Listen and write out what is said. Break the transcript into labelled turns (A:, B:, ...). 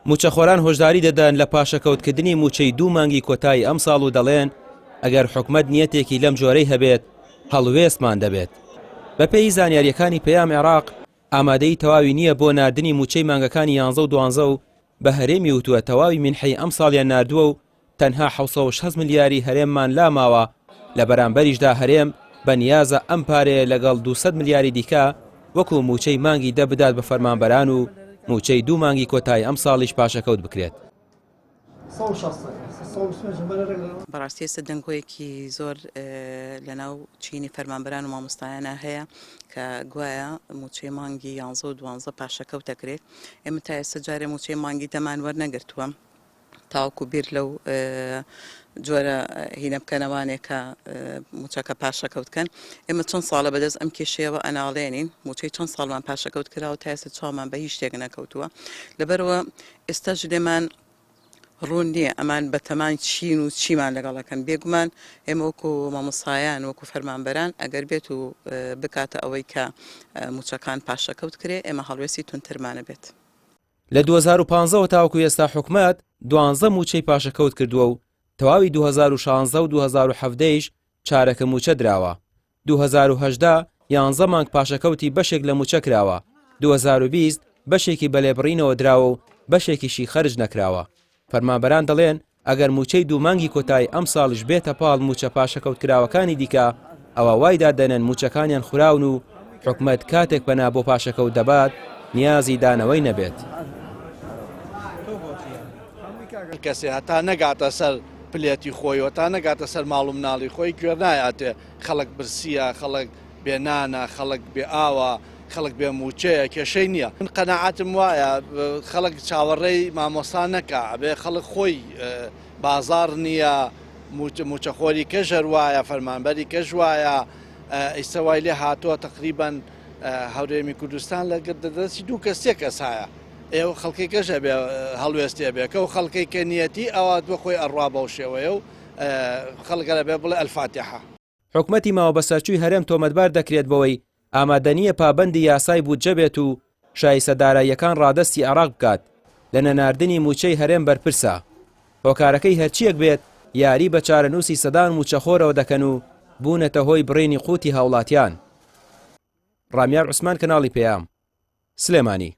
A: مووچەخۆران هۆشداری دەدەن لە پاشەکەوتکردنی مووچەی دوو مانگی کۆتایی ئەمساڵ و دەڵێن ئەگەر حکومەت نیەتێکی لەم جۆرەی هەبێت هەڵوێستمان دەبێت. بەپێی زانیارییەکانی پەیام عێراق ئامادەیی تەواوی نییە بۆ ناردنی مووچەی مانگەکانی یانزە و دوانزە و بە هەرێمی وتووە تەواوی مینحەی ئەمساڵیان ناردووە و تەنها 760 ملیاری هەرێممان لا ماوە، لە بەرامبەریشدا هەرێم بە نیازە ئەم پارەیە لەگەڵ 200 ملیاری دیکە وەکو مووچەی مانگی دە بدات بە فەرمانبەران و مووچەی دوو مانگی کۆتایی ئەمساڵیش پاشەکەوت بکرێت.
B: بەڕاستی ئێستا دەنگۆیەکی زۆر لەناو چینی فەرمانبەران و مامۆستایانە هەیە کە گوایە مووچەی مانگی یانزە و دوانزە پاشەکەوت دەکرێت. ئێمە تا ئێستا جارێ مووچەی مانگی دەمان وەرنەگرتووە تاوەکو بیر لەو جۆرە هینە بکەنەوانێ کە مووچەکە پاشەکەوت کەن. ئێمە چەند ساڵە بەدەست ئەم کێشەیەوە ئەناڵێنین، مووچەی چەند ساڵمان پاشەکەوت کراوە تا ئێستا چاومان بە هیچ شتێک نەکەوتووە. لەبەرئەوە ئێستاش لێمان ڕوون نییە ئەمان بەتەمان چین و چیمان لەگەڵ ئەکەن. بێگومان ئێمە وەکو مامۆستایان وەکو فەرمانبەران ئەگەر بێت و بکاتە ئەوەی کە مووچەکان پاشەکەوت کرێ ئێمە هەڵوێستی توندترمان ئەبێت.
A: لە 2015 ەوە تاوەکو ئێستا حکومەت دوانزە مووچەی پاشەکەوت کردووە و تەواوی 2016 و 2017 یش چارەکە مووچە دراوە، 2018 یانزە مانگ پاشەکەوتی بەشێک لە مووچە کراوە، 2020 بەشێکی بە لێبڕینەوە دراوە و بەشێکیشی خەرج نەکراوە. فەرمانبەران دەڵێن، ئەگەر مووچەی دوو مانگی کۆتایی ئەمساڵیش بێتە پاڵ مووچە پاشەکەوتکراوەکانی دیکە، ئەوا وای دادەنێن مووچەکانیان خوراون و حکومەت کاتێک پەنا بۆ پاشەکەوت دەبات، نیازی دانەوەی نەبێت.
C: کەسێ هەتا نەگاتە سەر پلێتی خۆی و تا نەگاتە سەر ماڵ و مناڵی خۆی گوێ نایاتێ خەڵک برسیە خەڵک بێ نانە خەڵک بێ ئاوە خەڵک بێ مووچەیە کێشەی نییە من قەناعەتم وایە خەڵک چاوەڕێی مامۆستا نەکا ئەبێ خەڵک خۆی بازاڕ نییە مووچەخۆری کەش هەر وایە فەرمانبەری کەش وایە ئیستا وای لێ هاتووە تقریبان هەورێمی کوردستان لە دەستی دوو کەس سێ کەس هەیە ئێوە خەڵکی کەش ئەبێ هەڵوێستی ئەبێ کە و خەڵکەی کە نیەتی ئەوە بۆ خۆی ئەڕوا بەو شێوەیە و خەڵک ئەبێ بڵێ ئەلفاتیحە.
A: حکومەتی ماوەبەسەرچووی هەرێم تۆمەتبار دەکرێت بەوەی ئامادەنییە پابەندی یاسای بودجە بێت و شایستە داراییەکان ڕادەستی عێراق بکات، لە نەناردنی مووچەی هەرێم بەرپرسە. هۆکارەکەی هەرچییەک بێت یاری بە چارەنووسی سەدان مووچەخۆرەوە دەکەن و بوونەتە هۆی بڕینی قوتی هاوڵاتیان. ڕامیار عوسمان کەناڵی پەیام، سلێمانی.